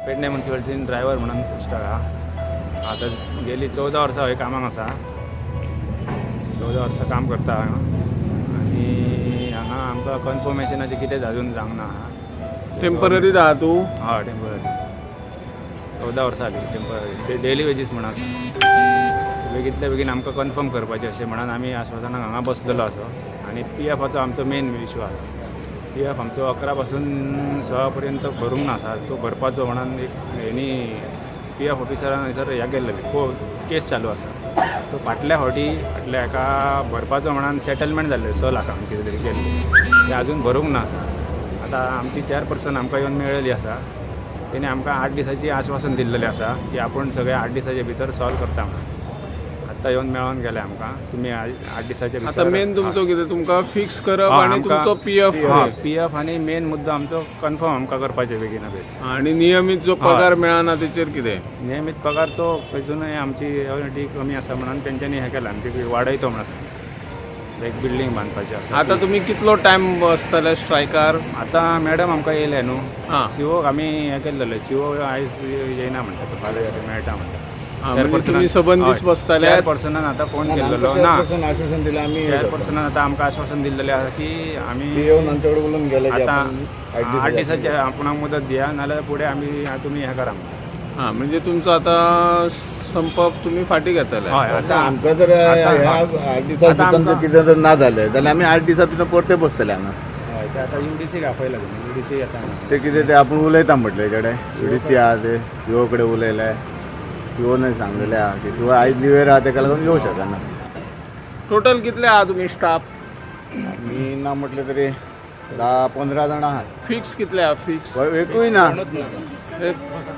Pedne मुन्सिपालिटीन driver म्हणून पोस्टार आहा. आतां गेली 14 वर्सां हय कामाक आसा. 14 वर्सां काम करता हांगा आनी हांगा आमकां कन्फर्मेशनाचें कितेंच अजून जावंक ना. टेंपररी आहा तूं? हय, टेंपररी. 14 वर्सां जालीं टेंपररी डेली वेजीस म्हण आसा. बेगींतल्या बेगीन आमकां कन्फर्म करपाचें अशें म्हणून आमी आश्वासनाक हांगा बसलेलो आसा. आनी पी एफाचो आमचो मेन इशू आसा. पी एफ आमचो 11 पासून 16 पर्यंत भरूंक ना आसा. तो भरपाचो म्हणून एक हेणी पी एफ ऑफिसरान हयसर हें केल्लें, को केस चालू आसा. तो फाटल्या फावटी फाटल्या हेका भरपाचो म्हणून सेटलमेंट जाल्लें, 6 लाखांक कितें तरी केल्लें. तें अजून भरूंक ना आसा. आतां आमची चॅरपर्सन आमकां येवन मेळ्ळेली आसा. तेणी आमकां 8 दिसांची आश्वासन दिल्लेलें आसा की आपूण सगळें 8 दिसाच्या भितर सॉल्व करता म्हणून. आत्तां येवन मेळोन गेले आमकां तुमी 8 दिसाच्या भितर. आतां मेन तुमचो कितें, तुमकां फिक्स करप हय, आनी तुमचो पी एफ? हय, पी एफ आनी मेन मुद्दो आमचो कन्फर्म आमकां करपाचें बेगीना बेगीन. आनी नियमीत जो पगार मेळना तेचेर कितें? नियमीत पगार तो अजुनूय आमची एवनिटी कमी आसा म्हणून तेंच्यांनी हें केलां. ती वाडयतो म्हणून सांगलें. एक बिल्डींग बांदपाची आसा. आतां तुमी कितलो टायम बसतले स्ट्रायकार? आतां मॅडम आमकां येयले न्हू. आं. सीओक आमी हें केल्लें. सीओ आयज येयना म्हणटा तो, फाल्यां मेळटा म्हणटा. आं, म्हणजे तुमी सबंद दीस बसतले? चेअरपर्सनान आतां फोन केल्लो ना. आश्वासन दिलें आमी. चेअरपर्सनान आतां आमकां आश्वासन दिल्लेलें आसा की आमी येवन आमचे कडेन उलोवन गेले की आतां आपण 8 दिसाचे आपणाक मुदत दिया, नाल्यार फुडें आमी तुमी हें करा म्हणून. हां, म्हणजे तुमचो आतां संप तुमी फाटीं घेतले? हय. आतां आमकां जर ह्या 8 दिसां आतां भितर जर कितें जर ना जालें जाल्यार आमी 8 दिसां भितर परते बसतले हांगा. हय, ते आतां यू डी सीक आपयला तुमी, यू डी सी येता म्हणून. ते कितें ते आपूण उलयता म्हटले कडेन. यू डी सी आहा, ते सीओ कडेन उलयले. सीओ ने सांगलेलें आहा की सीओ आयज न्यू इयर आहा, तेका लागून येवं शकना. टोटल कितले आहा तुमी स्टाफ? मी ना म्हटलें तरी 10-15 जाणां आहात. फिक्स कितले आहा फिक्स? एकूय ना. एक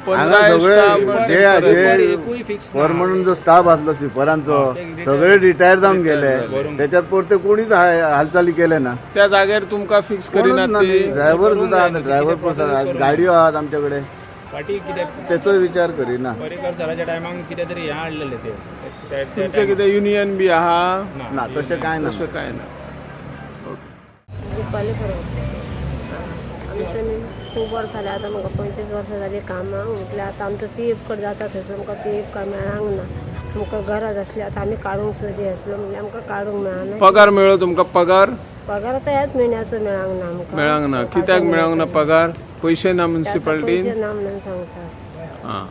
हांगा 15 सगळे स्टाफ. जे जे एकूय फिक्स. परमनंट जो स्टाफ आसलो स्विपरांचो, सगळे रिटायर जावन गेले. त्याच्यात परते कोणीच हालचाली केले ना. त्या जाग्यार तुमकां फिक्स कोणूच करिनात ना. ती? ड्रायव्हर सुद्दां आहा, ड्रायव्हर पर्सन, गाडयो आहात आमच्या कडेन. फाटीं कितें तेचोय विचार करिना. पर्रीकर सराच्या टायमाक कितें तरी हें हाडलेलें ते तुमचें कितें युनियन बी आहा? ना, तशें कांय ना. तशें कांय ना. रुपाली परब. आमचे खूब वर्सां जालीं आतां, म्हाका 25 वर्सां जालीं कामाक. म्हटल्यार आतां आमचो पी एफ कट जाता थंयसर आमकां पी एफ काय मेळांक ना. आमकां गरज आसली, आतां आमी काडूंक सोदी आसलो म्हणल्यार आमकां काडूंक मेळना. पगार मेळ्ळो तुमकां पगार? पगार आतां ह्याच म्हयन्याचो मेळांक ना आमकां. मेळांक ना? कित्याक मेळोंक ना पगार? पयशे ना म्युनिसिपालिटीन? पयशे ना म्हणून सांगता. आं.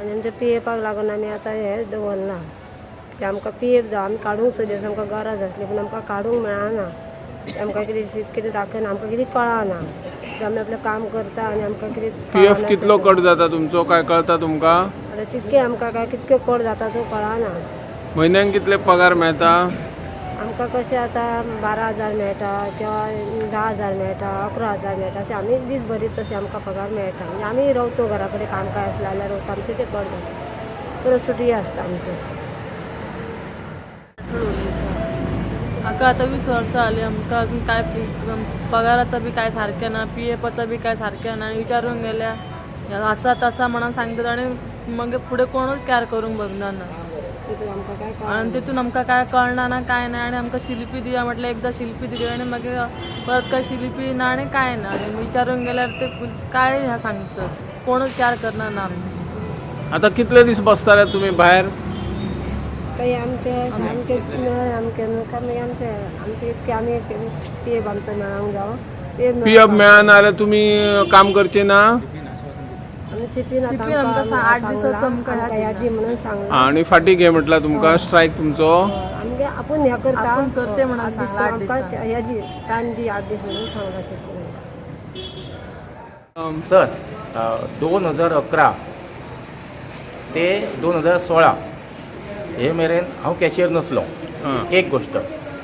आनी आमच्या पी एफाक लागून आमी आतां हें दवरलां की आमकां पी एफ जावं. आमी काडूंक सोदी आसलो, आमकां गरज आसली, पूण आमकां काडूंक मेळना. आमकां कितें कितें दाखयना, आमकां कितें कळना. आमी आपलें काम करता आनी आमकां कितें पी एफ कळना. कितलो कट जाता तुमचो काय कळता तुमकां? आतां तितके आमकां काय कितके कट जाता तो कळना. म्हयन्याक कितले पगार मेळता? आमकां कशें आतां 12,000 मेळटा किंवा 10,000 मेळटा, 11,000 मेळटा. अशें आमी दीस भरीत तशें आमकां पगार मेळटा. म्हणजे आमी रावतो घरा कडेन, काम काय आसलें जाल्यार रावता. आमचें तें कट जाता, परत सुटी आसता आमचें. म्हाका आतां 20 वर्सां जालीं. आमकां अजून काय पगाराचा बी काय सारकें ना, पी एफाचा बी काय सारकें ना. आनी विचारूंक गेल्यार आसा तसा म्हणून सांगतात आनी मागीर फुडें कोणूच कॅर करूंक बगना ना. तितून आमकां काय कळना. आनी तितून आमकां काय कळना ना काय ना. आनी आमकां शिलिपी दिया म्हटल्यार एकदां शिलिपी दिली आनी मागीर परत काय शिलिपी ना आनी काय ना. आनी विचारूंक गेल्यार ते काय ह्या सांगतात, कोणूच कॅर करना ना आमची. आतां कितले दीस बसतले तुमी भायर? काही आमचे सामके आमके न्हू, मागीर आमचे आमचे इतके आमी पी एफ आमचो मेळोंक जावो, पी एफ. पी एफ मेळना जाल्यार तुमी काम करचे ना? आमी सीपीन. सीपीन आमकां 8 दिसाचो आमकां ह्या दी म्हणून सांगलां. आनी फाटीं घे म्हटल्यार तुमकां स्ट्रायक तुमचो? आमगे आपूण हें करता. आपूण करते म्हणून 8 दीस सांगलां, 8 आमकां दिसांनी. ह्या दी टायम दी, 8 दीस म्हणून सांगलां सीपीन. सर, 2011 ते 2016 हे मेरेन हांव कॅशियर नासलो. एक गोश्ट.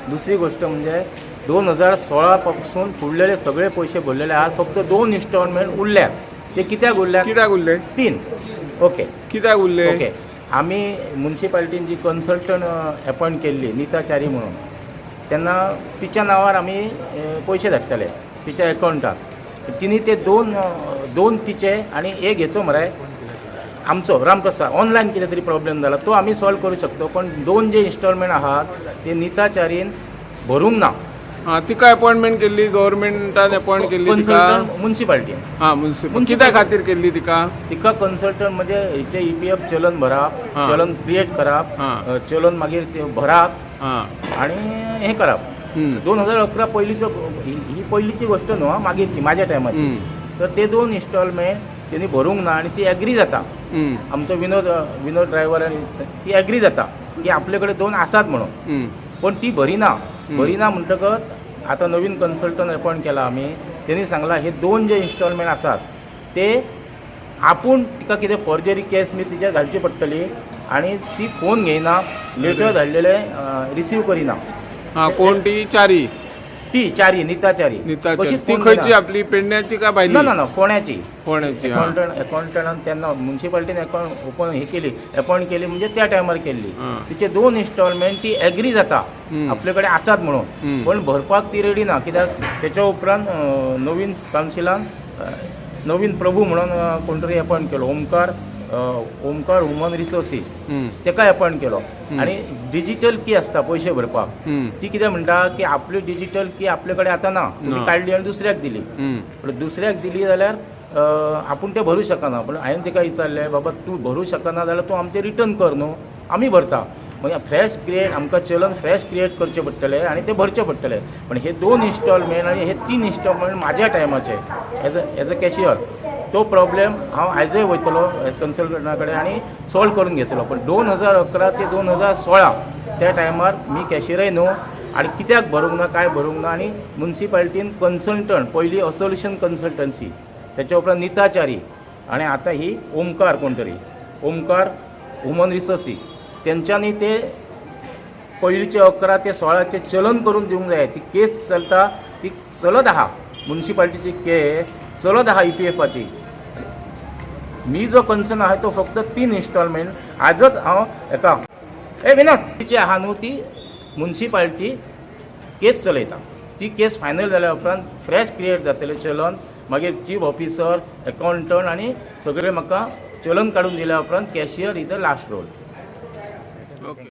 दुसरी गोश्ट म्हणजे 2016 पासून फुडलेले सगळे पयशे भरलेले आहात. फक्त दोन इन्स्टॉलमेंट उरल्यात. ते कित्याक उरल्यात? कित्याक उरले? तीन, ओके. कित्याक उरले? ओके, आमी मुन्सिपालिटीन जी कन्सल्टंट एपॉयंट केल्ली निता च्यारी म्हणून, तेन्ना तिच्या नांवार आमी पयशे धाडटाले तिच्या एकावंटार. तिने ते दोन दोन तिचे आनी एक हेचो मरे आमचो रामप्रसाद, ऑनलायन कितें तरी प्रॉब्लेम जाला, तो आमी सॉल्व करूं शकतो. पण दोन जे इन्स्टॉलमेंट आहात ते निता च्यारीन भरूंक ना. हा, तिका अपॉइंटमेंट केल्ली गव्हर्मेंटान अपॉइंट केल्ली तिका? कन्सल्टंट मुन्सिपाल्टीन. हा, मुन्सिपल. कित्या खातीर केल्ली तिका? तिका कन्सल्टंट म्हणजे हेचे ईपीएफ चलन भरप, चलन क्रिएट करप, चलन मागीर ते भरप आणि हे करप. 2011 पयलींचो, ही पयलींची गोश्ट न्हू आं, मागीरची माझ्या टायमाची. तर ते दोन इन्स्टॉलमेंट तेणी भरूंक ना आनी ती एग्री जाता. आमचो विनोद विनोद ड्रायव्हर आनी ती एग्री जाता की आपले कडेन दोन आसात म्हणून, पण ती भरिना. भरिना म्हणटकच आतां नवीन कन्सल्टंट अपॉयंट केला आमी. तेणी सांगला हे दोन जे इन्स्टॉलमेंट आसात ते आपूण तिका कितें फॉर्जरी केस बी तिचेर घालची पडटली आनी ती फोन घेयना, लेटर धाडलेले रिसीव करिना. हा, कोण ती चारी? ती चारी, निता चारी. नीता चारी. कशीच ती फोन खंयची? घेयना. आपली पेडण्याची काय भायली? ना ना ना, कोण्याची. कोण्याची, हा. अकाउंटंट. अकाउंटंटान तेन्ना मुन्सिपाल्टीन अकाउंट ओपन हे केली, अपॉयंट केली, म्हणजे त्या टायमार केल्ली. तिचे दोन इन्स्टॉलमेंट ती एग्री जाता आपले कडेन आसात म्हणून, पण भरपाक ती रेडी ना. कित्याक तेच्या उपरांत नवीन कावन्सिलान नवीन प्रभू म्हणून कोण तरी अपॉयंट केलो, ओमकार, ओमकार ह्युमन रिसोर्सीस, तेका अपॉयंट केलो आनी डिजिटल की आसता पयशे भरपाक, ती कितें म्हणटा की आपली डिजिटल की आपले कडेन आतां ना, तुमी ना. काडली आनी दुसऱ्याक दिली. पण दुसऱ्याक दिली जाल्यार आपूण ते भरूं शकना. पण हांवें ताका विचारलें, बाबा तूं भरूं शकना जाल्यार तूं आमचें रिटर्न कर न्हू, आमी भरता. मागीर फ्रेश क्रिएट आमकां चलन फ्रेश क्रिएट करचें पडटलें आनी तें भरचें पडटलें. पण हे दोन इन्स्टॉलमेंट आनी हे तीन इन्स्टॉलमेंट म्हाज्या टायमाचे एज अ कॅशियर तो प्रॉब्लेम हांव आयजय वयतलो कन्सल्टंटा कडेन आनी सॉल्व करून घेतलो. पण 2011 ते 2016 त्या टायमार मी कॅशियरय न्हू आनी कित्याक भरूंक ना, काय भरूंक ना. आनी मुन्सिपाल्टीन कन्सल्टंट पयलीं असोल्युशन कन्सल्टन्सी, तेच्या उपरांत निता च्यारी आनी आतां ही ओमकार कोण तरी, ओमकार ह्युमन रिसोर्सी, तेंच्यांनी ते पयलींचे 11 ते 16चे चलन करून दिवंक जाय. ती केस चलता, ती चलत आहा, मुन्सिपाल्टीची केस चलत आहा ईपीएफाची. मी जो कन्सर्न आहा तो फक्त तीन इन्स्टॉलमेंट. आजच हांव हेका ए विनोद तिची आहा न्हू ती मुन्सिपाल्टी केस चलयता. ती केस फायनल जाल्या उपरांत फ्रेश क्रिएट जातलें चलन. मागीर चीफ ऑफिसर, एकाउंटंट आनी सगळे म्हाका चलन काडून दिल्या उपरांत cashier is the last role. Okay.